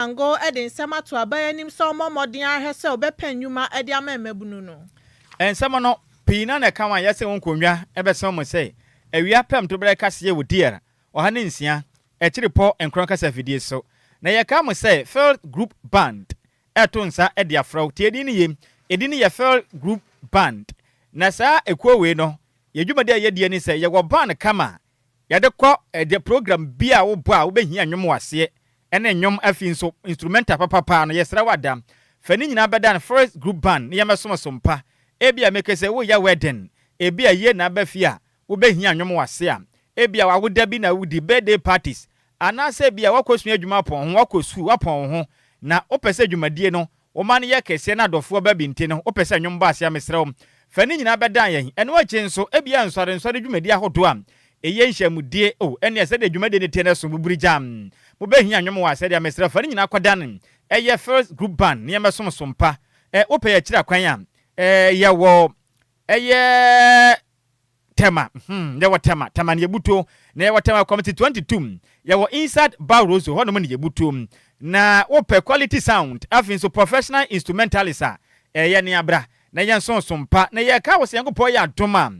Ango de nsɛm ato aban anim sɛ ɔmmɔ mmɔden ara nhwɛ sɛ ɔbɛpɛ nnwuma de ama mmabunu no. Nsɛm no, pii no ara na ɛka ho a yɛse wo nkonnwa bɛsɛn mo sɛ awia pɛm toberɛ kaseɛ wɔ DR 106 akyiripɔ nkorɔn kasafidie so. Na yɛkae mo sɛ Field Group Band reto nsa de afrɛ wo. Tie din no yie. Edin no yɛ Field Group Band. Na saa ekuo wei no, yɛn dwumadi a yɛdie ne sɛ yɛwɔ band kama a yɛde kɔ ɛdeɛ program bi a wobɔ a wobɛhia nnwom wɔ aseɛ ɛne nnwom afei nso instrumental papapaa no yɛsrɛ wo ada fa ne nyinaa bɛdan First Group Band ne yɛmmɛsom so mpa. Ebia meke sɛ woreyɛ wedding, ebia yie na aba fie a wobɛhia nnwom wɔ ase a, ebia w'awoda bi na wodi, birthday parties, anaasɛ ebia woakɔsua adwuma apɔn ho, woakɔ sukuu, woapɔn wo ho, na wopɛ sɛ dwumadie no woma no yɛ kɛseɛ na adɔfoɔ ba bi nti no wopɛ sɛ nnwom bɔ ase a, mesrɛ wo, fa ne nyinaa bɛdan yɛn. Ɛno akyi nso, ebia nsɔrensɔre dwumadie ahodoɔ a ɛyɛ nhyiamudie, oh, ɛnneɛ sɛdeɛ dwumadie no teɛ no ɛso buburigya, mobɛhia nnwom wɔ ase deɛ a, mesrɛ wo, fa ne nyinaa kɔdan ɛyɛ First Group Band na yɛmmɛsom so mpa. Ɛ, wopɛ yɛn akyiri akwan a, ɛ, yɛwɔ ɛyɛ. Tema, hmm, yɛwɔ Tema, Tema na yɛbutuo, na yɛwɔ Tema Committee 22, yɛwɔ inside Barroso hɔnom na yɛbutuo. Na wopɛ quality sound, afei nso professional instrumentalist a, ɛyɛ ne abra, na yɛn nso som pa, na yɛka wɔ sɛ Nyankopɔn yɛ adom a,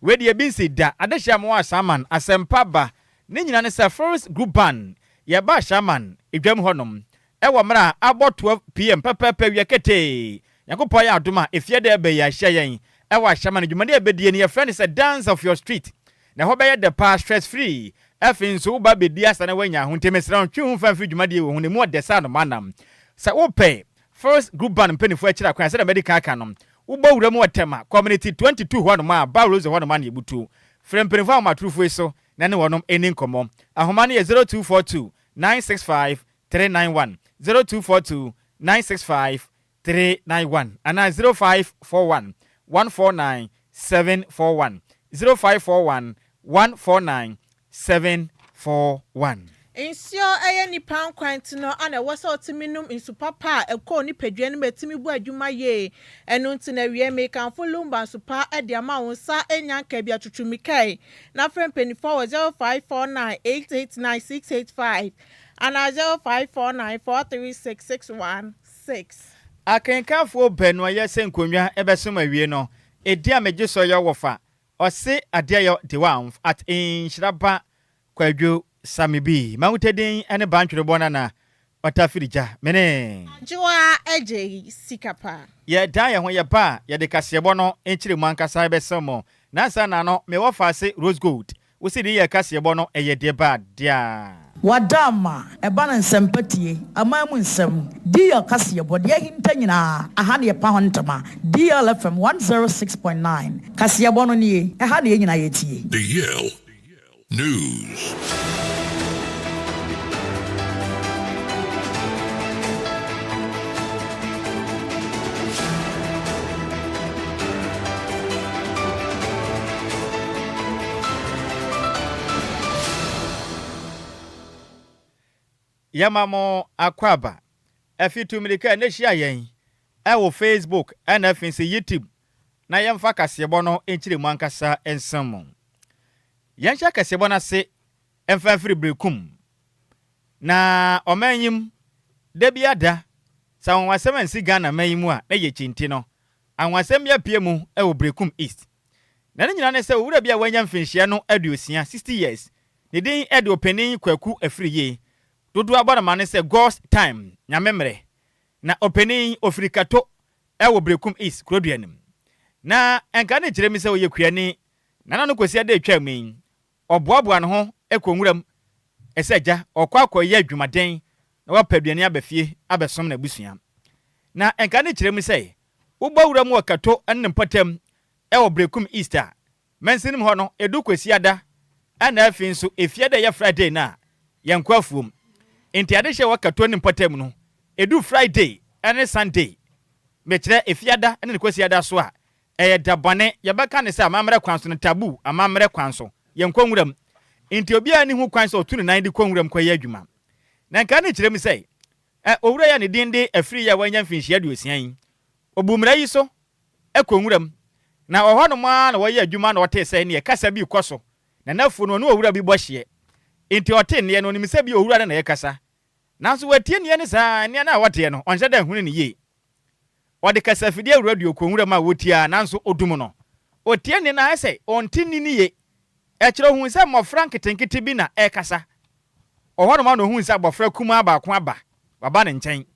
wei deɛ ebi nsi da, adehye a mowɔ Ashaiman, asɛmpa ba, ne nyina ne sɛ Forest Group Band, yɛba Ashaiman, edwam hɔnom, Ɛwɔ mmerɛ a abɔ 12 PM pɛpɛɛpɛ awia ketee, Nyankopɔn ayɛ adom a efie da ɛbɛ yi ahyia yɛn ɛwɔ Ashaiman. Dwumadi a ɛbɛdie no yɛfrɛ no sɛ Dance of your Street na ɛhɔ bɛyɛ dɛ paa, stress free, afei nso woba bɛdi asa na woanya ho nti mesrɛ wo ntwe wo ho mfa mfiri dwumadie wei ho na ɛmu ɔdɛ sɛ anomaa nam. Sɛ wopɛ First Group Band mpaninfoɔ akyiri akwan a sɛdeɛ madi kan aka no wobɔ wura mu wɔ Tema Community 22 hɔnom a Bar Rose hɔnom a na yɛbutu. Frɛ mpaninfoɔ ahomatorofo yi so na ne wɔnom nni nkɔmmɔ. Ahoma no yɛ 0242 965 391, 0242 965 391 anaa 0541 149 741, 0541 149 741. Nsuo yɛ nipa nkwa nti no na ɛwɔ sɛ ɔtumi nom nsu papa a ɛkɔ onipadua no mu ɛtumi bɔ adwuma yie. Ɛno nti na awiei mekamfo Lumba nsu pa de ama wo nsa nya nka bi atutu mmirika yi na frɛ mpaninfoɔ wɔ 0549 889 685 Anaa 0549 436 616. Akenkanfoɔ baanu a yɛ sɛ nkonnwa bɛsom awie no, Ɛdi a megye sɔ yɛ wɔfa Ɔse adeɛ yɛ de wa at nhyira ba Kwadwo Same bi Mawutadin ne Bantwere bɔ nana Ɔtafiri gya me ne. Adwoa Adjei sika pa. Yɛ dan yɛ ho yɛ ba a yɛde kaseɛbɔ no nkyerɛmu ankasa bɛsɛm mo. Nansa na no me wɔfa ase Rose Gold Wo se deɛ yɛ kaseɛbɔ no ɛyɛ deɛ ba dea. Wada ama ɛba no nsɛmpa tie, aman mu nsɛm, DL kaseɛbɔ, deɛ ahinta nyinaa, aha na yɛpa ho ntoma, DL FM 106.9, kaseɛbɔ no nie, ɛha na yɛn nyinaa yɛtie. DL News. Yɛma mo akwaaba afi tu mmirika a na hyia yɛn wɔ Facebook ɛna afei nso YouTube na yɛmfa kaseɛbɔ no nkyerɛmu ankasa nsɛm mo. Yɛnhyɛ kaseɛbɔ no ase mfa mfiri berekum na ɔman yi mu da bi ada sɛ anwanwasɛm ansi Ghana man yi mu a na yɛkyi nti no anwanwasɛm bi apue mu wɔ Berekum East. Na ne nyinaa ne sɛ owura bi a wanya mfinhyia no aduosia, 60 years, ne din de Ɔpanin Kwaku Afriyie, dodoɔ abɔ no amane sɛ God's Time, Nyame mmerɛ. Na ɔpanin yi, ɔfiri Kato wɔ Berekum East kurodua no mu. Na nka ne kyerɛ mu sɛ ɔyɛ kuani, na na no Kwasiada a ɛtwaam yi, Ɔboaboa ne ho kɔ nwuram sɛ agya, ɔkɔ akɔyɛ adwumaden na wapɛ aduane aba fie abɛsom n'abusua. Na nka ne kyerɛ mu sɛ, wobɔ wuram wɔ Kato ne ne mpɔtam wɔ Berekum East a, mansinim hɔ no, ɛdu Kwasiada ɛna afei nso Efiada a ɛyɛ Friday no a, yɛnkɔ afuom. Enti adehye a ɛwɔ Kato ne mpɔtam no, ɛdu Friday ne Sunday, mekyerɛ Efiada ne ne Kwasiada so a, Ɛyɛ da bɔne, yɛbɛka no sɛ amammerɛ kwan so no, taboo, amammerɛ kwan so. Yɛnkɔ nwuram. Enti obiara nni ho kwan sɛ ɔtu ne nan de kɔ nwuram kɔyɛ adwuma. Na nka no kyerɛ mu sɛ, ɛ, owura yi a ne din de Afiri yi a wanya mfinhyia 60 yi, obu mmara yi so kɔ nwuram. Na wɔ hɔnom ara na wɔyɛ adwuma na ɔtee sɛ neɛ kasa bi rekɔ so, na n'afuo no ɔne owura bi bɔ hyeɛ. Enti ɔtee nneɛ no, ɔnim sɛ bi owura no na ɛrekasa. Nanso watie nneɛ no saa, nneɛ no a ɔteɛ no, ɔnhyɛ da nhunu no yie. Ɔde kasafidie awura duokuo nwura mu a wɔtie ara, nanso ɔdum no. Ɔtie nne no ayɛ sɛ ɔnte nne no yie. Ɛkyerɛ ɔhuu sɛ mmɔfra nketenkete bi na ɛrekasa. Wɔ hɔnom ara na ɔhuu sɛ abɔfra kumaa baako aba, waba ne nkyɛn.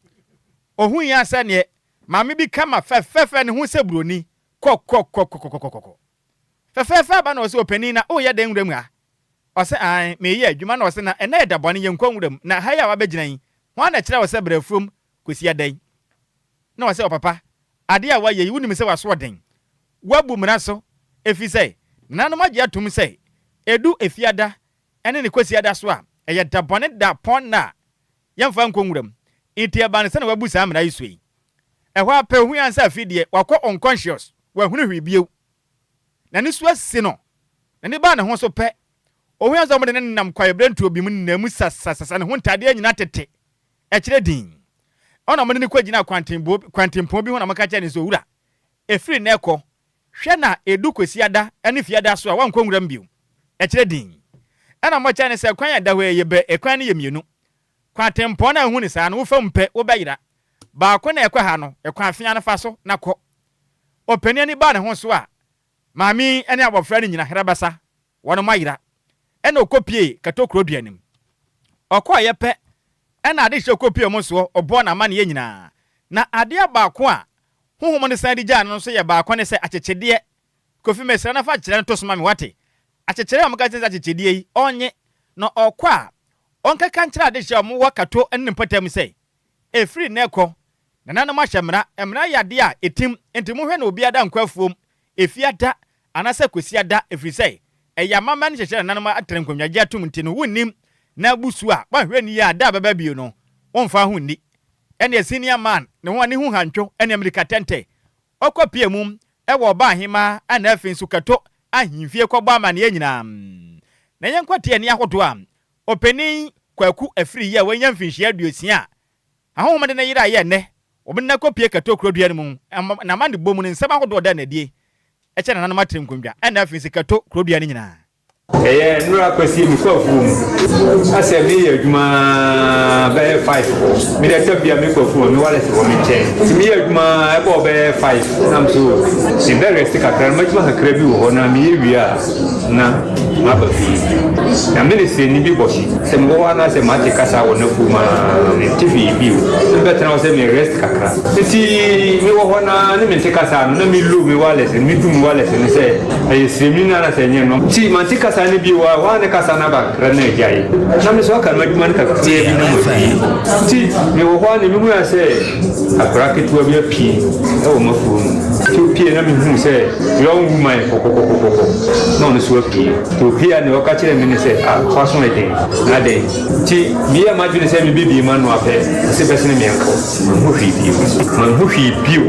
Ɔhui ara sɛ neɛ maame bi kama fɛfɛɛfɛ ne ho sɛ buroni, kɔkɔkɔkɔkɔkɔkɔ. Fɛfɛɛfɛ aba na ɔse, Ɔpanin, na woreyɛ dɛn nwura mu ha? Ɔse, Aane, mereyɛ adwuma. Na ɔse, Na ɛnnɛ yɛ da bɔne, yɛnkɔ nwura mu. Na ha yi a woabɛgyina yi, hwan na ɛkyerɛɛ wo sɛ bra afuom Kwasiada yi? Na ɔse, Ɔpapa, adeɛ a woayɛ yi, wonim sɛ w'asoɔden. Woabu mmara so, ɛfiri sɛ nananom agye atom sɛ ɛdu Efiada ne ne Kwasiada so a, ɛyɛ da bɔne da pɔn nna a yɛmfa nkɔ nwura mu. Enti ɛbaa no sɛ na wabu saa mmara yi so yi. Ɛhɔ ara pɛ, ohui ara sɛ afei deɛ wakɔ unconscious, wanhunu hwee bio. N'ani so asi no. N'ani baa ne ho so pɛ, ohui ara sɛ wɔde no nenam kwaebirentuo bi mu nenam mu sasasasa, ne ho ntadeɛ nyinaa tete, ɛkyerɛ dinn. Ɛhɔ na wɔde no kɔgyinaa kwantempɔn bi ho na wɔka kyerɛɛ no sɛ, Owura, ɛfiri nnɛ rekɔ, Hwɛ na edu Kwasiada ne Fiada so a woankɔ nwuram bio. Ɛkyerɛ dinn. Ɛna mmɔkyɛ ne sɛ kwan a ɛda hɔ yi yɛ bɛ, kwan no yɛ mmienu. Kwan tempɔn no a wohu no saa no, wofa mu pɛ, wobɛyera. Baako na ɛkɔ ha no, kwan fea no fa so na kɔ. Ɔpanin ani baa ne ho so a, maame yi ne abɔfra no nyina herabasa, wɔnom ayera. Ɛna ɔkɔpuee Katokuro dua no mu. Ɔkɔeɛ pɛ, ɛna adehyeɛ kɔpuee wɔn soɔ, ɔbɔɔ no amaneɛ nyinaa. Na adeɛ baako a Honhom no san de gyaa no no nso yɛ baako ne sɛ akyekyedeɛ. Kofi mesrɛ na fa kyerɛ no to so ma me wate. Akyekyerɛ a wɔka kyerɛ no sɛ akyekyedeɛ yi ɔnnye na ɔkɔ a ɔnkɛka nkyerɛ adehyeɛ a wɔwɔ Kato ne ne mpɔtam sɛ ɛfiri nnɛ rekɔ nananom ahyɛ mmara, mmara yɛ adeɛ a ɛtim nti monhwɛ na obiara da nkɔ afuom Efiada anaasɛ Kwasiada ɛfiri sɛ ɛyɛ amammerɛ ne nhyehyɛɛ nananom atena nkonnwagye atom nti no wonnim na abu su a woanhwɛ anni a da a ɛbɛba bio no womfa ho nni. Ɛneɛ senior man ne ho ani ho hantwo ɛne amirika tɛntɛ ɔkɔ pie mu ɛwɔ ɔbaa ahemaa ɛna afei nso kato ahenfie kɔ bɔ amaneɛ nyinaa na yɛnkɔ tie ɛne ahodoɔ a ɔpanin Kwaku Afiri yi a wanya mfinhyia 60 a ahonhom de ne yere ayɛ ɛnɛ wɔn nna kɔ pie kato kuro dua no mu n'amanebɔ mu no nsɛm ahodoɔ ɔda no adie ɛkyɛ nananom atere nkondwa ɛna afei nso kato kuro dua no nyinaa. Ɛyɛ nnora kwasie me kɔ afuo mu na sɛ me yɛ adwuma bɛyɛ five hɔ me deɛ tam bia me kɔ afuo me wireless wɔ me nkyɛn nti me yɛ adwuma ɛbɔ bɛyɛ five na me so me bɛ rest kakra na m'adwuma kakra bi wɔ hɔ na me yɛ wie a na maba fie na ministry ni bi bɔ hye sɛ me wɔ hɔ anaasɛ mate kasa wɔ n'afuo mu a me nte hwee bio me bɛtena hɔ sɛ me rest kakra nti me wɔ hɔ na ne me nte kasa no na me low me wireless no me dum wireless no sɛ Ɛyɛ sremni no anasɛ ɛnyɛ no? Nti mante kasa no bio a, hɔ a ne kasa no aba kakra na agyae. Na me nso aka m'adwuma no kakraa bi na mawie. Nti mewɔ hɔ a na mehui a sɛ akwadaa ketewa bi apue wɔ m'afuo mu. Nti opue na mehuu sɛ young woman kɔkɔkɔkɔkɔ na ɔno nso apue. Nti opue a nea ɔka kyerɛɛ me ne sɛ, ah w'aso yɛ den, na adɛn? Nti meyɛɛ m'adwene sɛ mebɛbue m'ano ara pɛ, ɔse bɛsene me nkɔ. Manhu hwee bio. Manhu hwee bio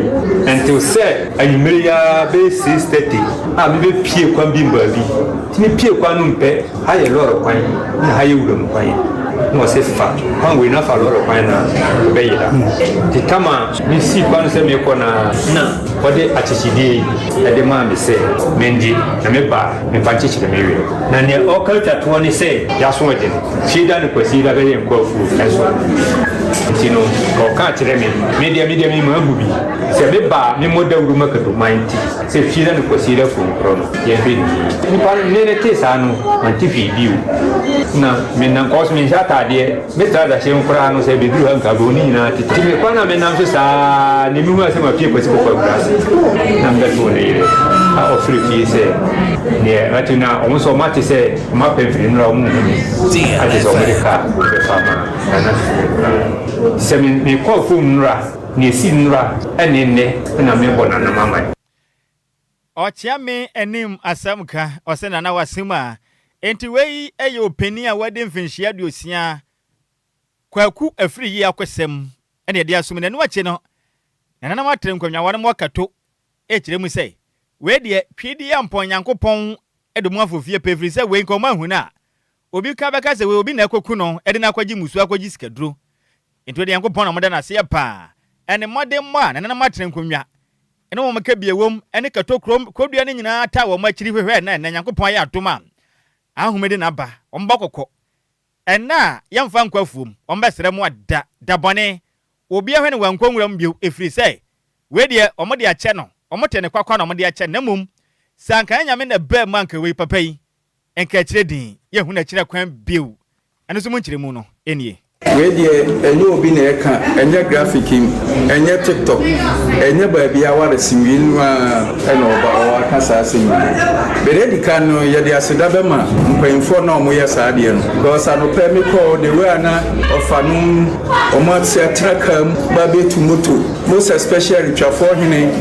until sɛ. Anwummere yi ara bɛyɛ 6:30 a mebɛpue kwan bi mu baabi. Nti mepue kwan no mu pɛ, ha yɛ lɔre kwan na ha yɛ wuram kwan. Na ɔse fa kwan wei na fa lɔre kwan no a, wobɛyera. Nti tam a mesii kwan no sɛ merekɔ no ara na ɔde akyekyedeɛ yi de maa me sɛ mengye na meba a memfa nkyekyere me werɛ. Na nea ɔreka twa toɔ ne sɛ yɛasoɔden. Fieda ne Kwasida bɛyɛ nkɔ afuo nso. Nti no ɔka kyerɛ me, me deɛ me deɛ me mabu bi. Sɛ me ba a, me mmɔ dawuro ma Katoman nti, sɛ Fieda ne Kwasida fo nkorɔ no, yɛnhwɛ no yie. Nipa no nne no tee saa no, mante hwee bio. Na me nam, cause menhyɛ ataadeɛ, me trouser hyɛ mu koraa no, sɛ ɛbɛduru ha nka abɛhu ne nyinaa tete. Nti me kwan a menam so saa ara, ne mehu a sɛ mapue Kwasi kɔkɔ akuraase, na mebɛtoo ne yere a ɔfrɛ fie sɛ neɛ mate na wɔn nso wɔate sɛ wɔapɛ mfiri nnora wɔn nhu me, agye sɛ wɔde kaa bɛfa ma Nana Sukuu koraa. Nti sɛ mekɔ afuom nnora. Nea esi nnora ne nnɛ na mebɔ Nana m'aman. Ɔkyea me anim asɛm ka, ɔse Nana w'asem a, enti wei yɛ opanin a wadi mfinhyia 60, Kwaku afiri yie akɔsɛm na yɛde asom no, ɛno akyi no Nananom atre nkonnwa wɔnom wɔ kato rekyerɛ mu sɛ wei deɛ Tweediampɔn Nyankopɔn de mo afofie pɛ ɛfiri sɛ wei nka ɔmo anhu no a Obi ka bɛka sɛ wei obi na akɔku no de no akɔgye mmusuo akɔgye sikaduro. Enti wei deɛ Nyankopɔn na wɔda no aseɛ paa. Ɛne mmɔdemmɔ a nananom atena nkonnwa ne wɔn kabea wom ne kato kurom kodua no nyinaa taa wɔn akyiri hwehwɛɛ na ɛnnɛ Nyankopɔn ayɛ adom a ahome de no aba. Wɔbɔ kɔkɔ. Ɛnna a yɛmfa nkɔ afuom, wɔbɛsrɛ mo ada, da bɔne, obiara hwɛ no wankɔ nwura mu bio, ɛfiri sɛ, wei deɛ wɔde akyɛ no, wɔte ne kwakwa na wɔde akyɛ no, na mmom sɛ anka ɛnyɛ Nyame na ɛbaa mu a anka wei papa yi, nka akyire din, yɛnhu n'akyiri kwan bio. Ɛno nso mu nkyerɛmu no nie. Wei deɛ ɛnyɛ obi na ɛka, ɛnyɛ graphic mu, ɛnyɛ TikTok, ɛnyɛ baabi a waresem wei no ara ɛna ɔba ɔaka saa asɛm yi. Bɛrɛ adi kan no yɛde aseda bɛma mpanyinfoɔ na wɔyɛ saa adeɛ no because anɔpɛ me kɔɔ the way a na ɔfa nom wɔn ase atena kaa mu ba bɛtu moto, most especially Twafoɔ hene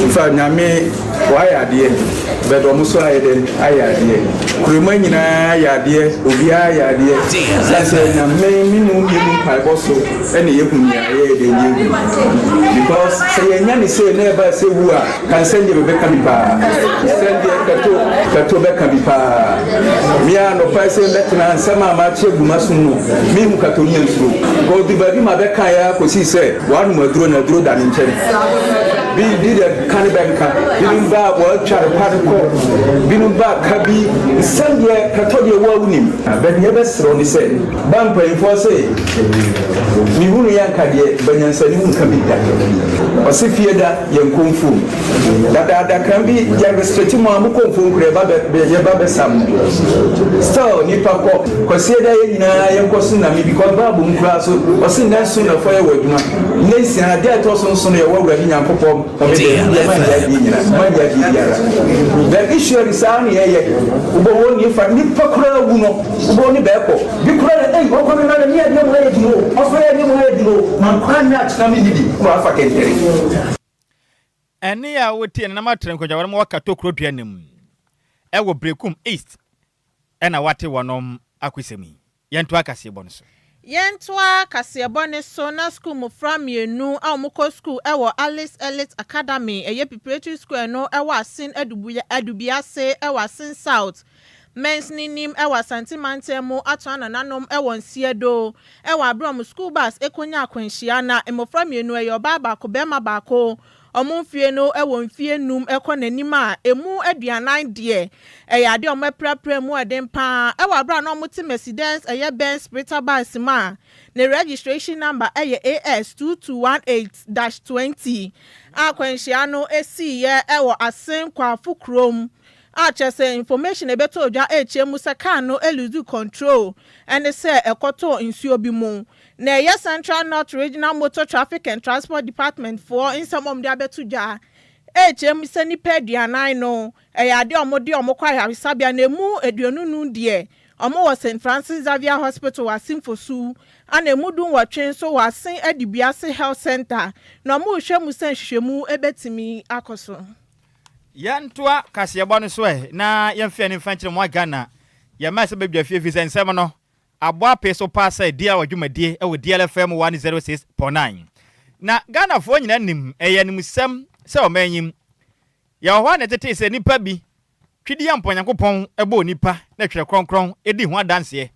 nfa Nyame Wayɛ adeɛ but ɔmo so ayɛ dɛn ayɛ adeɛ kurema nyinaa yɛ adeɛ obiara yɛ adeɛ sane sɛ Nyame me ne wo mmienu mpaebɔ so ɛna yɛhu nea yɛyɛ dɛn yɛhu because sɛ yɛnya ne sei na ɛba sɛ wu a kan sɛndeɛ bɛbɛka bi paa sɛndeɛ kɛto kɛto bɛka bi paa me a nɔpa sɛ mɛtena nsɛm a makyerɛ gu masom no mehu kɛto ne ansuro because du baabi ma bɛka yɛ akɔsii sɛ wanom aduro na aduro da ne nkyɛn bi bi dɛ ka ne bɛnka, binom ba a wɔatware kwan kɔ, binom ba ka bi, nsɛm deɛ kɛtɔ deɛ wo a wonim. But neɛ bɛserɛ wo ne sɛ, ba mpanyinfoɔ se mehunu yɛ anka deɛ ba nyansani wo nka bi da. Ɔse fie da yɛ nkɔ mfuom. Dadaada kan bi yɛ restrict mo a mo kɔ mfuom koraa yɛba bɛ yɛba bɛsam mo. Still nipa kɔ. Kwasie da yɛ nyinaa yɛnkɔ so name because bible mu koraa so ɔse nna nson na fa yɛ wɔ adwuma. Nna nsia adeɛ a ɛtɔ so nson no yɛwɔ Awurade Nyankopɔn. Ɔde deɛ deɛ manyɛ adeɛ nyina manyɛ adeɛ biara. The issue ni saa na yɛyɛ. Wobɔ wɔn ni fa nipa koraa wu no wobɔ wɔn ni bɛɛkɔ bi koraa na ei ɔkɔ no na ne adeɛ mu ayɛ dino ɔfa yɛ adeɛ mu ayɛ dino mankɔ anyɛ akyena me nidi na wafa kɛntɛre. Ɛnne a wotie no na matre nkɔgyaware ma wɔaka tokuro dua no mu wɔ Berekum East na woate wɔnom akosɛm yi. Yɛntoa kaseɛbɔ no so. Yɛntoa kaseɛbɔ no so na sukuu mmofra mmienu a wɔkɔ sukuu wɔ Alice Elite Academy, ɛyɛ preparatory school ɛno wɔ Asin Adubiase wɔ Asin South mansini nim wɔ Asante mantam mu atoa nananom wɔ Nsiado wɔ aberɛ a wɔn sukuu bus kɔnya akwanhyia na mmofra mmienu ɛyɛ ɔbaa baako barima baako Wɔn mfeɛ no wɔ mfeɛ nnum kɔ n'anim a ɛmu 40 deɛ ɛyɛ adeɛ a wɔapirapira mu den pa ara wɔ aberɛ a na wɔte Mercedes ɛyɛ Benz Sprinter bus mu a ne registration number yɛ AS 2218-20 a akwanhyia no siiɛ wɔ Asen Kwafo kurom a kyerɛ sɛ information a ɛbɛtɔɔ dwa rekyerɛ mu sɛ car no lose control ne sɛ ɛkɔtɔɔ nsuo bi mu. Na ɛyɛ Central North Regional Motor Traffic and Transport Department foɔ nsɛm a wɔde abɛto dwa rekyerɛ mu sɛ nnipa 40 no ɛyɛ adeɛ a wɔde wɔn kɔ ayaresabea na ɛmu 25 deɛ wɔwɔ St. Francis Xavier Hospital wɔ Asin Fosu ɛna ɛmu 18 nso wɔ Asin Adibiase Health Centre na wɔrehwɛ mu sɛ nhwehwɛmu bɛtumi akɔ so. Yɛntoa kaseɛbɔ no so ɛ na yɛmfa yɛn ani mfa nkyerɛ mo a Ghana yɛmma sɛ badwa fie efisɛ nsɛm no abɔ apee so paa sɛ DL dwumadie wɔ DLFM 106.9. Na Ghanafoɔ nyinaa nim, ɛyɛ animsɛm sɛ ɔman yi mu yɛwɔ hɔ a na ɛtetee sɛ nnipa bi Twedeɛ mpo Onyankopɔn bɔɔ nnipa na Twerɛ Kronkron di ho adanseɛ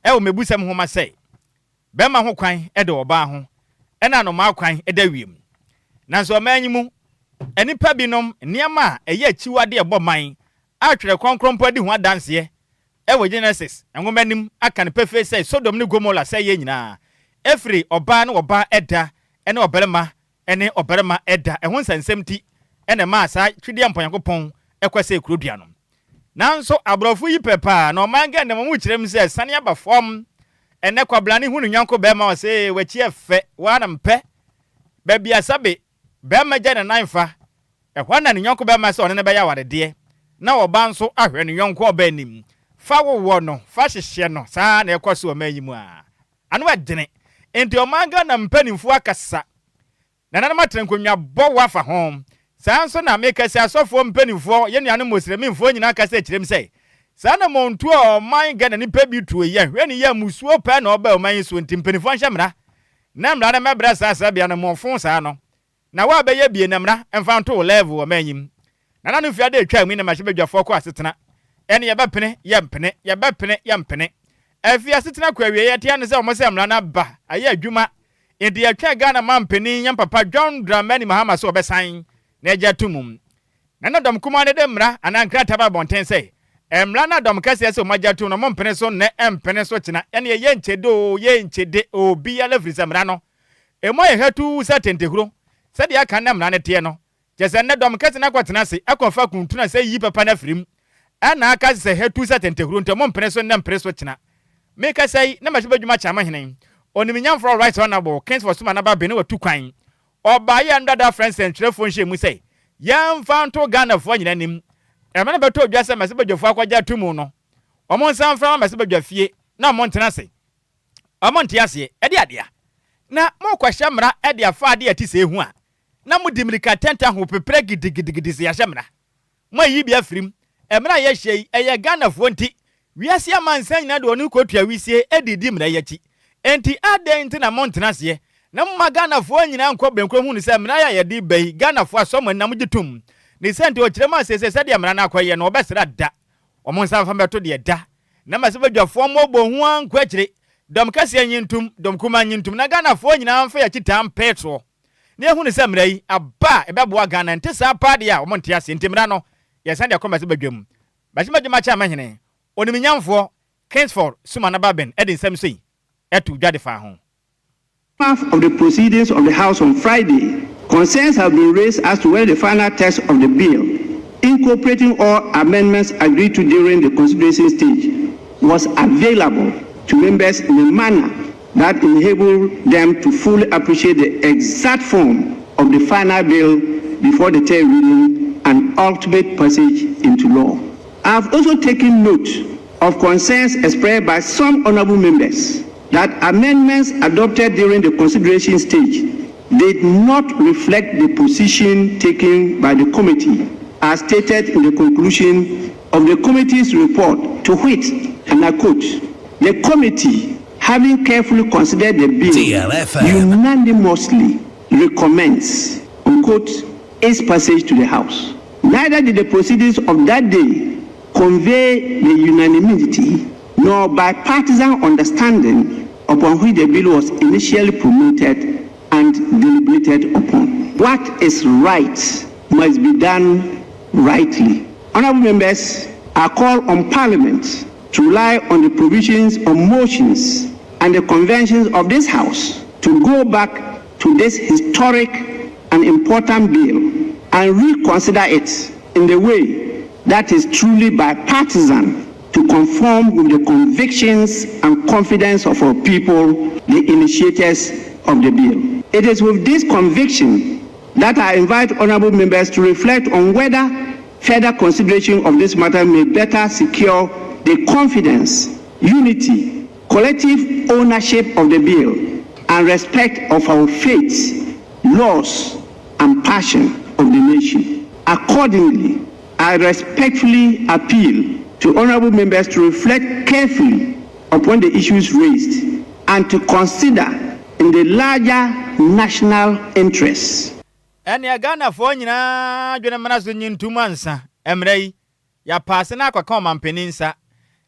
wɔ Mmebusɛm nwoma sɛ, Bɛrima ho kwan da ɔbaa ho, ɛna anomaa kwan da wiem. Nanso ɔman yi mu nnipa binom nneɛma a ɛyɛ akyiwade a ɛbɔ man a Twerɛ Kronkron mpo adi ho adanseɛ wɔ Genesis nwoma no mu aka no pefee sɛ Sodom ne Gomora sɛeɛ nyinaa firi ɔbaa ne ɔbaa da ne ɔbarima ne ɔbarima da ɛho nsɛnsɛm nti na ɛmaa saa Twedeɛ Onyankopɔn kɔsɛee kuro dua no. Nanso aborɔfo yi pɛ paa na ɔman Ghana mu kyerɛ mu sɛ sane aba fam. Ɛnɛ kwabrane hu ne yɔnko bɛrima ɔse ee w'akyi ɛfɛ woa na mpɛ. Baabi a sɛbe bɛrima gya ne nan fa ɛhɔ na ne yɔnko bɛrima sɛ ɔne no bɛyɛ awaredeɛ na ɔbaa nso ahwɛ ne yɔnko ɔbaa anim fa wowɔ no fa hyehyɛ no saa na ɛkɔ so ɔman yi mu a ano ɛdene enti ɔman Ghana mpanimfoɔ akasa Nananom atena nkonnwa bɔ wo afa ho. Saa ara nso na meka sɛ asɔfoɔ mpaninfoɔ, yɛn nuanom Moslemimfoɔ nyinaa kasa kyerɛ me sɛ, saa anammɔntuo a ɔman Ghana nipa bi tuo yi, yɛnhwɛ no yie a mmusuo pɛɛ na ɔba ɔman yi soɔ nti mpaninfoɔ nhyɛ mmara na mmara no mmɛbrɛ saa saa bea no mmɔfo saa no na wo a bɛyɛ bie na mmara mfa nto wo level wɔ ɔman yi mu. Nananom firi ade retwa mu yi na mmarahyɛbadwafoɔ kɔ asetena ɛne yɛbɛpene yɛmpene yɛbɛpene yɛmpene. Afei asetena kɔ awieɛ ɛte ane sɛ wɔn sɛ mmara no aba ayɛ adwuma Enti yɛtwɛn Ghana manpanin yɛn papa John Dramani Mahama sɛ ɔbɛsan na yɛagye ato mu. Na na dɔm kumaa no de mmara anaa nkrataa ba abɔnten sɛ Mmara no a dɔm kɛseɛ sɛ wɔagye atom no, mompene so nnɛ, mpene so kyena. Ɛnneɛ yɛnkyɛ de oo, yɛnkyɛ de oo, obiara firi sɛ mmara no, emu ayɛ hatuu sɛ tentehuro. Sɛdeɛ aka nnɛ mmara no teɛ no, kyerɛ sɛ nnɛ dɔm kɛse no akɔtena ase akɔfa kuntunu a sɛ yi papa no afiri mu, ɛna aka sɛ hatuu sɛ tentehuro nti mompene so nnɛ mpene so kyena. Mekasa yi, na mahyɛ badwuma kyɛ mo hene, Onimnyamfoɔ Right Honourable Kingsford Suma Naba Bene watu kwan. Ɔbaeɛ a ndada frɛ nsɛntwerɛfoɔ nhyiamu sɛ yɛmfa nto Ghanafoɔ nyina anim. Ɛma no bɛtɔɔ dwa sɛ mmarahyɛbadwafoɔ akɔgye ato mu no, wɔn nsa mfra mma mmarahyɛbadwa fie na wɔn ntena ase. Wɔn nte aseɛ. Ɛde adeɛ a na morekɔhyɛ mmara de afa adeɛ a ɛte sei ho a, na modi mmirika tɛntɛn ahopeprɛ gidigidigidi sɛ yɛahyɛ mmara. Moayi bi afiri mu. Mmara a yɛhyɛ yi, ɛyɛ Ghanafoɔ nti. Wiase amansan nyinaa de wɔn kɔtua wisie de redi mmara yi akyi. Enti adɛn nti na montena aseɛ na momma Ghanafoɔ nyinaa nkɔ bɛnkuro nhunu sɛ mmara yi a yɛde reba yi, Ghanafoɔ asɔ mo ani na mogye tom? Ne saa nti, ɔkyerɛ mu a seesei sɛdeɛ mmara no akɔyɛ no, wɔbɛsra da. Wɔn nsa mfa mmɛto deɛ da. Na mmarahyɛbadwafoɔ mmɔbɔ hu ara nkɔ akyire. Dɔm kɛseɛ nnye ntom, dɔm kumaa nnye ntom, na Ghanafoɔ nyinaa mfa yɛn akyi taa mpee toɔ. Na yɛhu no sɛ mmara yi aba a ɛbɛboa Ghana, ɛnte saa paa deɛ a, wɔn nte aseɛ. Nti mmara no, yɛsan de akɔ mmarahyɛbadwa mu. Mmarahyɛbadwam akyɛamahene, Onimnyamfoɔ Kingsford Sumana Bagbin de nsɛm sei too dwa de faa ho. Aftermath of the proceedings of the House on Friday, concerns have been raised as to whether the final text of the bill, incorporating all amendments agreed to during the consideration stage, was available to members in a manner that enabled them to fully appreciate the exact form of the final bill before the third reading and ultimate passage into law. I have also taken note of concerns expressed by some honourable members that amendments adopted during the consideration stage did not reflect the position taken by the committee as stated in the conclusion of the committee's report to which, and I quote, the committee, having carefully considered the bill, DLFM. unanimously recommends, unquote, its passage to the House. Neither did the proceedings of that day convey the unanimity nor bipartisan understanding upon which the bill was initially promoted and deliberated upon. What is right must be done rightly. Honourable members, I call on Parliament to rely on the provisions on motions and the conventions of this House to go back to this historic and important bill and reconsider it in the way that is truly bipartisan to conform with the convictions and confidence of our people, the initiators of the bill. It is with this conviction that I invite honourable members to reflect on whether further consideration of this matter may better secure the confidence, unity, collective ownership of the bill, and respect of our faith, laws, and passion of the nation. Accordingly, I respectfully appeal to honourable members to reflect carefully upon the issues raised and to consider in the larger national interest. Ɛnea Ghanafoɔ nyinaa dwene mmara so nyi ntom ansa mmara yi yɛapaase no akɔka ɔmanpanin nsa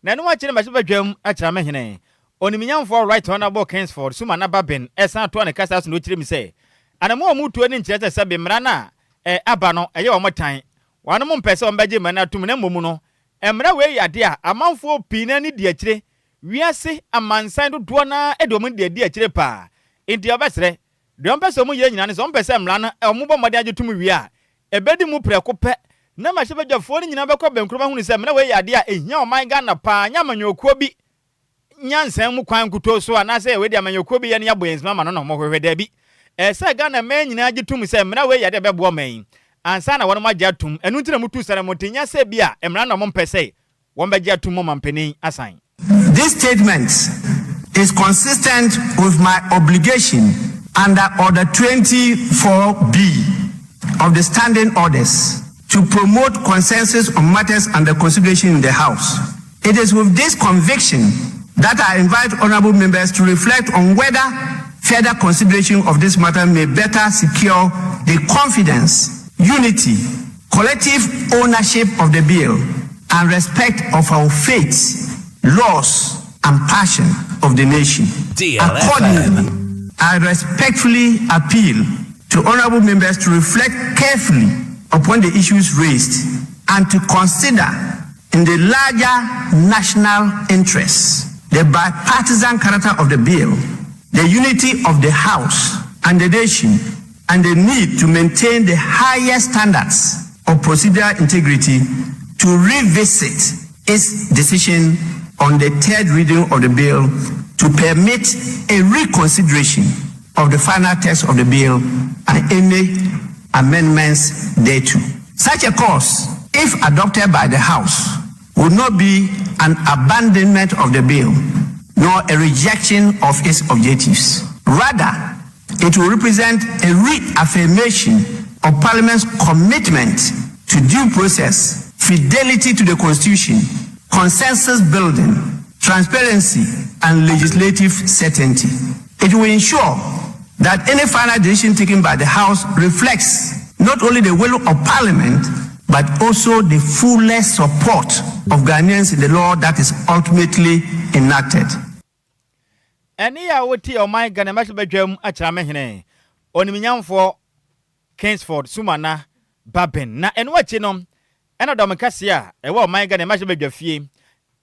na ɛno akyi no mmarahyɛbadwam akyerɛmehene Onimnyamfoɔ Right Honourable Kingsford Sumana Bagbin san toa ne kasa so na ɔkyerɛ mu sɛ anammɔn a wɔretuo no nkyerɛ sɛ sɛbe mmara no a aba no ɛyɛ wɔn tan wɔnom mpɛ sɛ wɔbɛgye mmara no atom na mmom no mmara wei yɛ adeɛ a amanfoɔ pii no ani di akyire wiase amansan dodoɔ no ara de wɔn ani di adi akyire paa enti wɔbɛsrɛ Deɛ wɔpɛ sɛ wɔyɛ nyinaa ne sɛ wɔpɛ sɛ mmara no wɔbɔ mmɔden agye tom wie a, ɛbɛdi mu prɛko pɛ na mmarahyɛbadwafoɔ no nyinaa bɛkɔ bɛnkurom ahunu sɛ mmara wei yɛ adeɛ a ɛhia ɔman Ghana paa, nyɛ amanyɔkuo bi nyansa mu kwan nkutoo so anaasɛ wei deɛ amanyɔkuo bi yɛ no yɛabɔ yɛn nsam ama no na wɔhwehwɛ. Daabi, ɛsɛ sɛ Ghana man nyinaa gye tom sɛ mmara wei yɛ adeɛ a ɛbɛboa ɔman yi ansa na wɔnom agye atom. Ɛno nti na motu sa no mote nyɛ sɛ bi a mmara no na wɔmpɛ sɛ wɔbɛgye atom ɔmampanin asan. This statement is consistent with my obligation under Order 24B of the Standing Orders to promote consensus on matters under consideration in the House. It is with this conviction that I invite honourable members to reflect on whether further consideration of this matter may better secure the confidence, unity, collective ownership of the bill and respect of our faith, laws and passion of the nation. Accordingly, I respectfully appeal to honourable members to reflect carefully upon the issues raised and to consider In the larger national interest, the bipartisan character of the bill, the unity of the House and the nation, and the need to maintain the highest standards of procedural integrity to revisit its decision on the third reading of the bill to permit a reconsideration of the final text of the bill and any amendments thereto. Such a course, if adopted by the House, would not be an abandonment of the bill nor a rejection of its objectives. Rather, it will represent a reaffirmation of Parliament's commitment to due process, fidelity to the Constitution, consensus building, transparency, and legislative certainty. It will ensure that any final decision taken by the House reflects not only the will of Parliament, but also the fullest support of Ghanaians in the law that is ultimately enacted. Ɛne a wotie ɔman Ghana mmarahyɛbadwam akyerɛmehene onimnyamfoɔ Kingsford Sumana Bagbin. Na ɛno akyi no, ɛna dɔm kɛseɛ a ɛwɔ ɔman Ghana mmarahyɛbadwa fie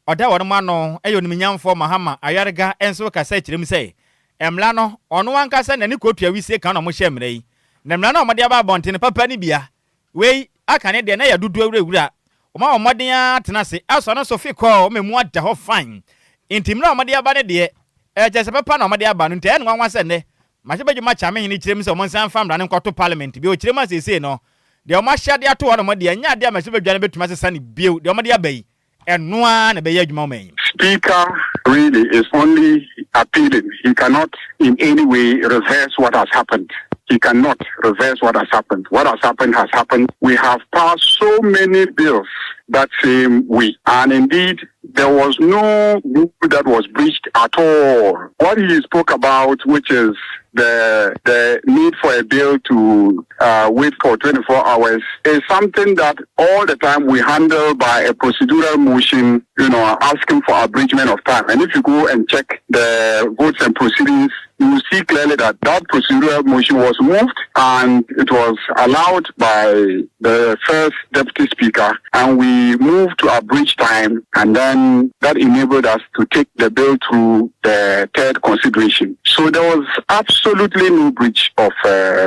ɔda wɔn ano ɛyɛ onimnyamfoɔ Mahama Ayariga nso kasa kyerɛ mu sɛ mmara no, ɔno ankasa n'ani kɔtua wisie kan na ɔmo mmara yi, na mmara no a ɔmode aba abɔnten papa no bia wei aka ne deɛ na yɛ dodoɔ awurawura wɔn a wɔn mmɔden atena ase asɔ no so fi kɔɔ wɔn mu ada hɔ fine. Nti mmara a wɔde aba no deɛ, ɛkyɛ sɛ papa na wɔde aba no, nti ɛyɛ no nwanwa sɛ nnɛ mmarahyɛbadwam akyamehene kyerɛ mu sɛ wɔn nsa mfa mmara no nkɔto Parliament bi. Ɔkyerɛ mu asiesie no deɛ, wɔn ahyɛ de ato hɔ nom deɛ, nyɛ adeɛ a mmarahyɛbadwa no bɛtumi asesa no bio. Deɛ wɔde aba yi, ɛno ara na ɛbɛyɛ adwuma wɔn anim. Speaker really is only appealing. He cannot in any way reverse what has happened. He cannot reverse what has happened. What has happened has happened. We have passed so many bills that same week. And indeed, there was no rule that was breached at all. What he spoke about, which is the need for a bill to wait for 24 hours, is something that all the time we handle by a procedural motion, asking for abridgment of time. And if you go and check the votes and proceedings, you will see clearly that that procedural motion was moved and it was allowed by the first Deputy Speaker, and we moved to abridge time, and then that enabled us to take the bill through the third consideration. So there was absolutely no breach of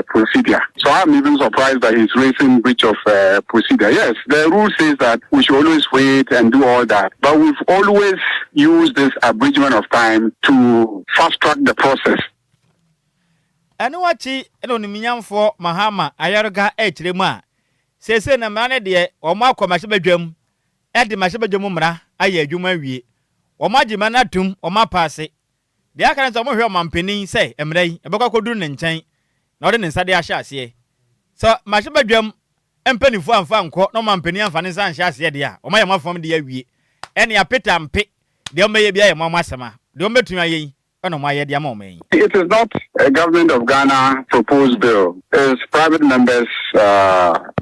procedure. So I'm even surprised that he's raising breach of procedure. Yes, the rule says that we should always wait and do all that, but we've always used this abridgment of time to fast track the process. Ɛno akyi ɛna onimnyamfoɔ Mahama Ayariga ɛrekyerɛ mu a seesei na mmara no deɛ, wɔn akɔ mmarahyɛbadwam ɛde mmarahyɛbadwam mmara ayɛ adwuma awie, wɔn agye mmara no atum, wɔn apaase. Deɛ aka no sɛ wɔhwɛ ɔmampanin sɛ mmara yi ɛbɛkɔ akɔduru ne nkyɛn na ɔde ne nsa de ahyɛ aseɛ. Sɛ mmarahyɛbadwam mpanimfoɔ amfa nkɔ na ɔmampanin amfa ne nsa anhyɛ aseɛ deɛ a, wɔn ayɛ wɔn afɔm de awie. Ɛne apeta mpe deɛ, wɔn bɛyɛ bi ayɛ wɔn asɛm a deɛ wɔn bɛtumi ayɛ yi ɛna wɔn ayɛ de ama wɔn yi. It is not a Government of Ghana proposed bill. It's private members'